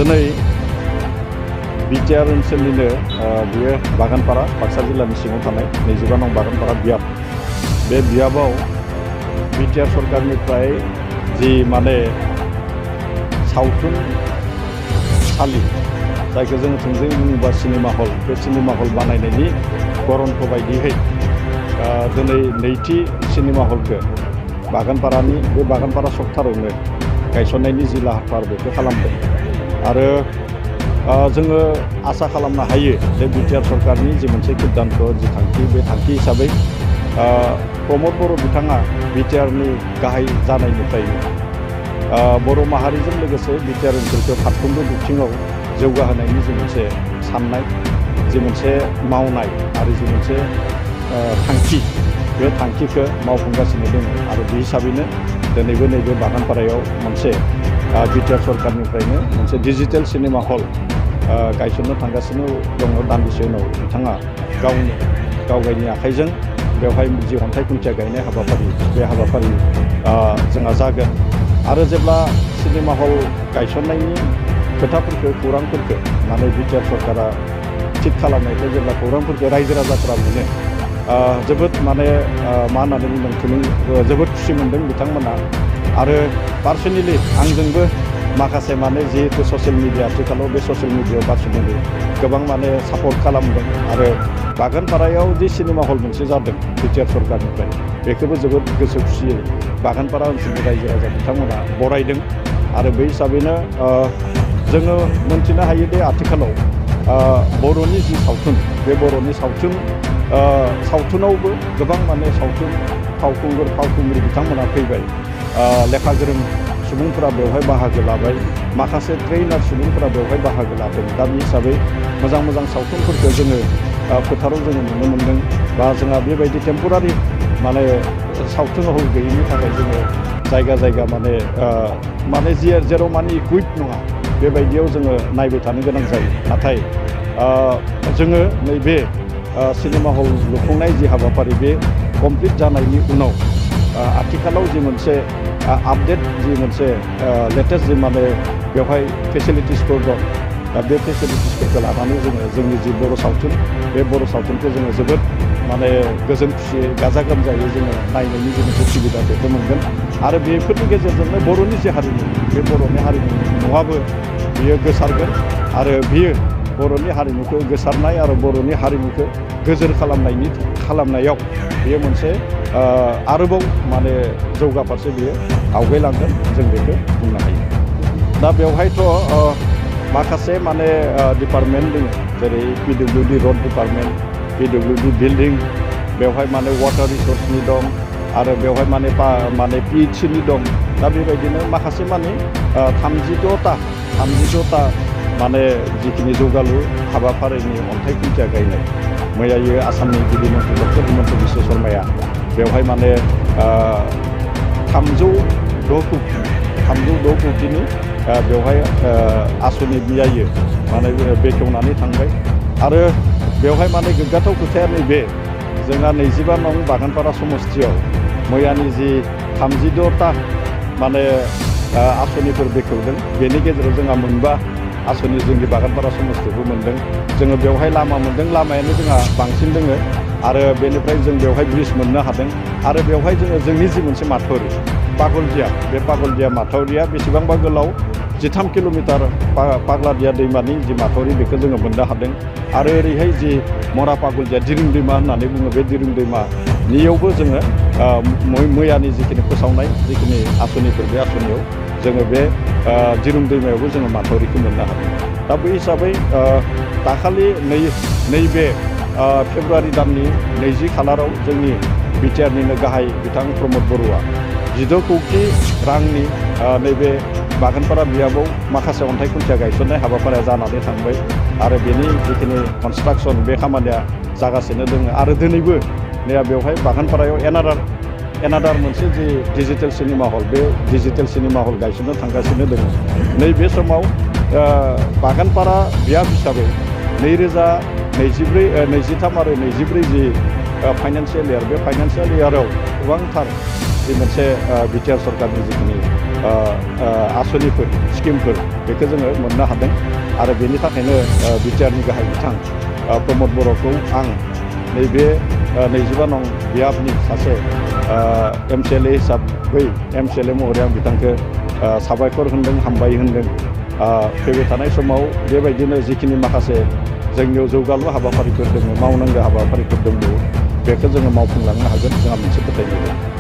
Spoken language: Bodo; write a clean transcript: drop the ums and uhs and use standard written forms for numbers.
दिनै बिटिआर ओनसोलनिनो बियो बागानपारा बाक्सा जिल्लानि सिङाव थानाय 25 नं बागानपारा बियाब बे बियाबाव बिटिआर सरकारनिफ्राय जि माने सावथुन सालि जायखौ जोङो थोंजोङै बुङोबा सिनेमा हल बे सिनेमा हल बानायनायनि गरन्थ बायदियै दिनै नैथि सिनेमा हलखौ बागानपारानि बे बागानपारा सप्तायावनो गायसननायनि जि लाहार बेखौ खालामदों आरो जोङो आसा खालामनो हायो जे बिटिआर सरकारनि जि मोनसे सिद्धान्त जि थांखि बे थांखि हिसाबै प्रमद बर' बिथाङा बिटिआरनि गाहाय जानायनिफ्रायनो बर' माहारिजों लोगोसे बिटिआर ओनसोलखौ फारफ्रोमबो बिथिङाव जौगाहोनायनि जि मोनसे साननाय जि मोनसे मावनाय आरो जि मोनसे थांखि बे थांखिखौ मावफुंगासिनो दङ आरो बे हिसाबैनो दिनैबो नैबे बागानपारायाव मोनसे बिटिआर सरकारनिफ्रायनो मोनसे डिजिटेल सिनेमा हल गायसननो थांगासिनो दङ। दान्दिसे उनाव बिथाङा गावनो गावनि आखाइजों बेवहाय जि अन्थाइ खुन्थिया गायनाय हाबाफारि बे हाबाफारि जोंहा जागोन आरो जेब्ला सिनेमा हल गायसननायनि खोथाफोरखौ खौरांफोरखौ माने बिटिआर सरकारा थिग खालामनायखौ जेब्ला खौरांफोरखौ रायजो राजाफोरा मोनो जोबोद माने मा होननानै बुंदों जोबोद खुसि मोनदों बिथांमोना आरो पार्सनेलि आंजोंबो माखासे माने जिहेतु ससियेल मिडिया आथिखालाव बे ससियेल मिडियायाव पार्सनेलि गोबां माने सापर्ट खालामदों आरो बागानपारायाव जि सिनेमा हल मोनसे जादों बिटिआर सरकारनिफ्राय बेखौबो जोबोद गोसो खुसियै बागानपारा ओनसोलनि रायजो राजा बिथांमोना बरायदों आरो बै हिसाबैनो जोङो मोनथिनो हायो दे आथिखालाव बर'नि जि सावथुन बे बर'नि सावथुनावबो गोबां माने सावथुन फावखुंगुर बिथांमोना फैबाय लेखा गोरों सुबुंफोरा बेवहाय बाहागो लाबाय माखासे ट्रेइनार सुबुंफोरा बेवहाय बाहागो लादों दा बे हिसाबै मोजां मोजां सावथुनफोरखौ जोङो फोथाराव जोङो नुनो मोन्दों बा जोंहा बेबायदि टेम्परारि माने सावथुन हल गैयिनि थाखाय जोङो जायगा जायगा माने जेराव माने इकुइप नङा बेबायदियाव जोङो नायबाय थानो गोनां जायो नाथाय जोङो नैबे सिनेमा हल लुफुंनाय जि हाबाफारि बे कमप्लिट जानायनि उनाव आथिखालाव जि मोनसे आपडेट जि मोनसे लेटेस्ट जि माने बेवहाय फेसिलिटिसफोर दं दा बे फेसिलिटिसफोरखौ लानानै जोङो जोंनि जि बर' सावथुन बे बर' सावथुनखौ जोङो जोबोद माने गोजोन खुसियै गाजा गोमजायै जोङो नायनायनि जि मोनसे सुबिदा बेखौ मोनगोन आरो बेफोरनि गेजेरजोंनो बर'नि जि हारिमु बे बर'नि हारिमुवाबो बियो गोसारगोन आरो बियो बर'नि हारिमुखौ गोसारनाय आरो बर'नि हारिमुखौ गोजोर खालामनायाव बेयो मोनसे आरोबाव माने जौगाफारसे बियो आवगायलांगोन जों बेखौ बुंनो हायो। दा बेवहायथ' माखासे माने डिपार्टमेन्ट दङ जेरै पिडब्लिउडि रड डिपार्टमेन्ट पिडब्लिउडि बिल्डिं बेवहाय माने वाटार रिसर्सनि दं आरो बेवहाय माने पिएइचसिनि दं दा बेबायदिनो माखासे माने 36टा माने जिखिनि जौगालु हाबाफारिनि अन्थाइ खुन्थिया गायनाय मैयायो आसामनि गिबि मन्थ्रि डक्टर हिमन्त बिश्व शर्माया बेवहाय माने 306 कौटिनि बेवहाय आसनि बियायो माने बेखेवनानै थांबाय आरो बेवहाय माने गोग्गाथाव खोथाया नैबे जोंहा 25 नं बागानपारा समस्तियाव मैयानि जि 36टा माने आसनिफोर बेखेवदों बेनि गेजेराव जोंहा मोनबा आसनि जोंनि बागानपारा समस्तियावबो मोनदों जोङो बेवहाय लामा मोनदों लामायानो जोंहा बांसिन दोङो आरो बेनिफ्राय जों बेवहाय ब्रिज मोननो हादों आरो बेवहाय जोङो जोंनि जि मोनसे माथावरि पागलदिया बे पागलदिया माथावरिया बेसेबांबा गोलाव 13 किल'मिटार पागलादिया दैमानि जि माथावरि बेखौ जोङो मोननो हादों आरो ओरैहाय जि मरा पागलदिया दिरिं दैमा होननानै बुङो बे दिरिं दैमानियावबो जोङो मैयानि जिखिनि फोसावनाय जिखिनि आसनिफोर बे आसनियाव जोङो बे दिरुं दैमायावबो जोङो माथावरिखौ मोननो हादों। दा बै हिसाबै दाखालि नैबे फेब्रुवारि दाननि 20 खालाराव जोंनि बिटिआरनिनो गाहाय बिथां प्रमद बर'आ 16 कौटि रांनि नैबे बागानपारा बियाबाव माखासे अन्थाइ खुन्थिया गायसननाय हाबाफारिया जानानै थांबाय आरो बेनि जिखिनि कनस्ट्राक्सन बे खामानिया जागासिनो दङ आरो दिनैबो बेवहाय बागानपारायाव एनादार मोनसे जि डिजिटेल सिनेमा हल बे डिजिटेल सिनेमा हल गायसननो थांगासिनो दङ। नैबे समाव बागानपारा बियाब हिसाबै 2023 आरो 24 जि फाइनान्सियेल इयार बे फाइनान्सियेल इयाराव गोबांथार जि मोनसे बिटिआर सरकारनि जिखिनि आसनिफोर स्किमफोर बेखौ जोङो मोननो हादों आरो बेनि थाखायनो बिटिआरनि गाहाय बिथां प्रमद बर'खौ आं नैबे 25 नं बियाबनि सासे MCLA हिसाबै MCLA महरै आं बिथांखौ साबायखर होनदों हामबाय होनदों फैबाय थानाय समाव बेबायदिनो जिखिनि माखासे जोंनियाव जौगालु हाबाफारिफोर दङ मावनांगौ हाबाफारिफोर दङ बेखौ जोङो मावफुंलांनो हागोन जोंहा मोनसे फोथायनाय दं।